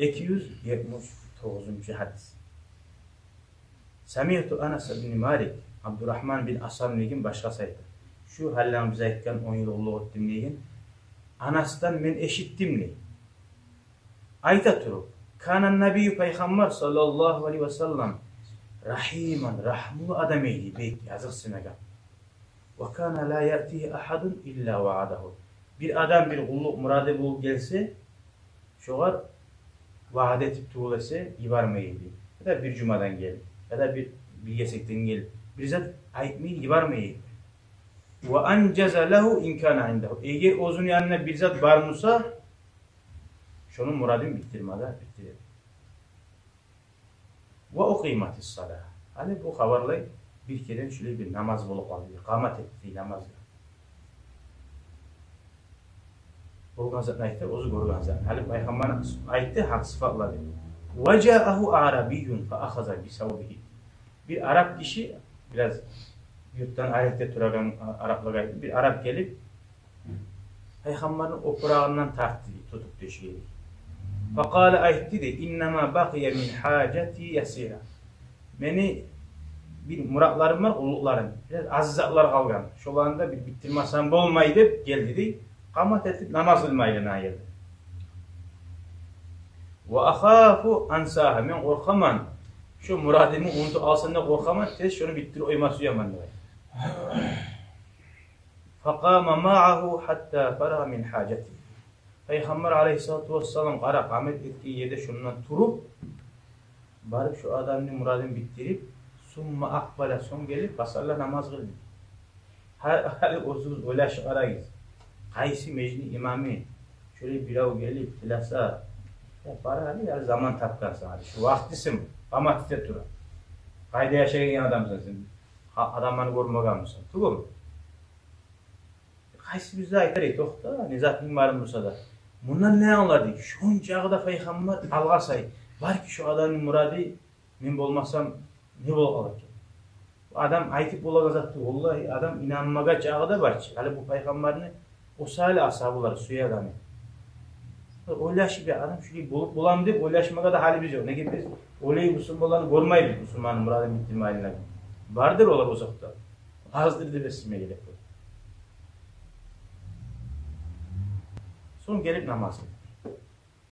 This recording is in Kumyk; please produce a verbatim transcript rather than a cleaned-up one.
Эки юз етмиш тогъузунчу гьадис. Самиъту Анас ибн Малик, Абдурагьман бин Асам деген башгъасы айта. Шу гьалланы биз айтгъан он йыл къуллукъ этдим деген Анасдан мен эшитдим дей. Айта туруп, кана набийю, пайхаммар саллаллагьу алайгьи ва саллам, рагьиман, рагьмулу адам эди, бек языкъсынагъан. Ва кана ла яътигьи агьадун илла ваъадагьу. Бир адам бир къуллукъ мурады болуп гелсе, шогъар ваъда этип тюгюл эсе йибермей эди. Яда бир жумадан гел, яда бир, бир гесекден гел, бир зат айтмай йибермей эди. Ва анжаза лагьу ин кана индагьу. Эгер оьзюню янында бир зат бар буса, шону мурадын битдирмеге битдире эди. Ва укъиматис салагь. Гьали бу хабарлай, бир керен шулай бир намаз болуп къалды, къамат этди намазгъа. Болгъан затны айта, оьзю гёрген затны. Гьали пайхаммар айтды гьакъ сыфатланы. Ва жаагьу аърабийюн фа ахаза би савбигьи. Бир арап гиши, бираз юртдан арекде турагъан, а, араплагъа айтды. Бир арап гелип, пайхаммарны опурагъындан тартды, тутуп тёшегине. Факъала, айтды дей, иннама бакъия мин гьажати ясира. Мени бир муратларым бар, къуллукъларым. Бираз аз затлар къалгъан. Шоланы да бир битдирмесем болмай деп гелди дей. Къамат этип намаз къылмай гьана гелди. Ва ахафу ансагьа, мен къоркъаман, шо мурадымны унутуп алсам деп къоркъаман, тез шону битдирип къойма сюемен деп. Факъама маъагьу гьатта фарагъа мин гьажатигьи. Пайхаммар алайгьиссалату вассалам къара къамат этген ерде шондан туруп, барып шо адамны мурадын битдирип, сумма акъбала, сонг гелип, фасалла, намаз къылды. Гьа-, гьали оьзюгюз ойлашып къарагъыз. Къайсы межитни имамы шолай бирев гелип тилесе, я бара гьали, гьали заман тапгъансан, гьали шу вакътиси къамат эте тура. Къайда яшайгъан адамсан сен? Гьа, адамланы гёрмегенмисен? Тюгюлмю? Къайсы бизде айтар эди, токъта, не затынг бар буса да. Мундан не англады? Шончакъы да пайхаммар алгъасай. Балики шо адамны мурады мен болмасам, не болуп къалар экен? Адам айтып болагъан зат тюгюл, валлагь, адам инанмагъа чакъы да бар чы. Гьали бу пайхаммарны о саялы асгьабалар сюе адамны. Ойлашып, я адам шулай болуп боламы деп ойлашмагъа да гьалибиз ёкъ. Неге биз олай бусурманланы гёрмейбиз, бусурманны мурадын битдирмейген. Бардыр олар озокъда. Аздыр деп эсиме геле. Сонг гелип намаз къылды.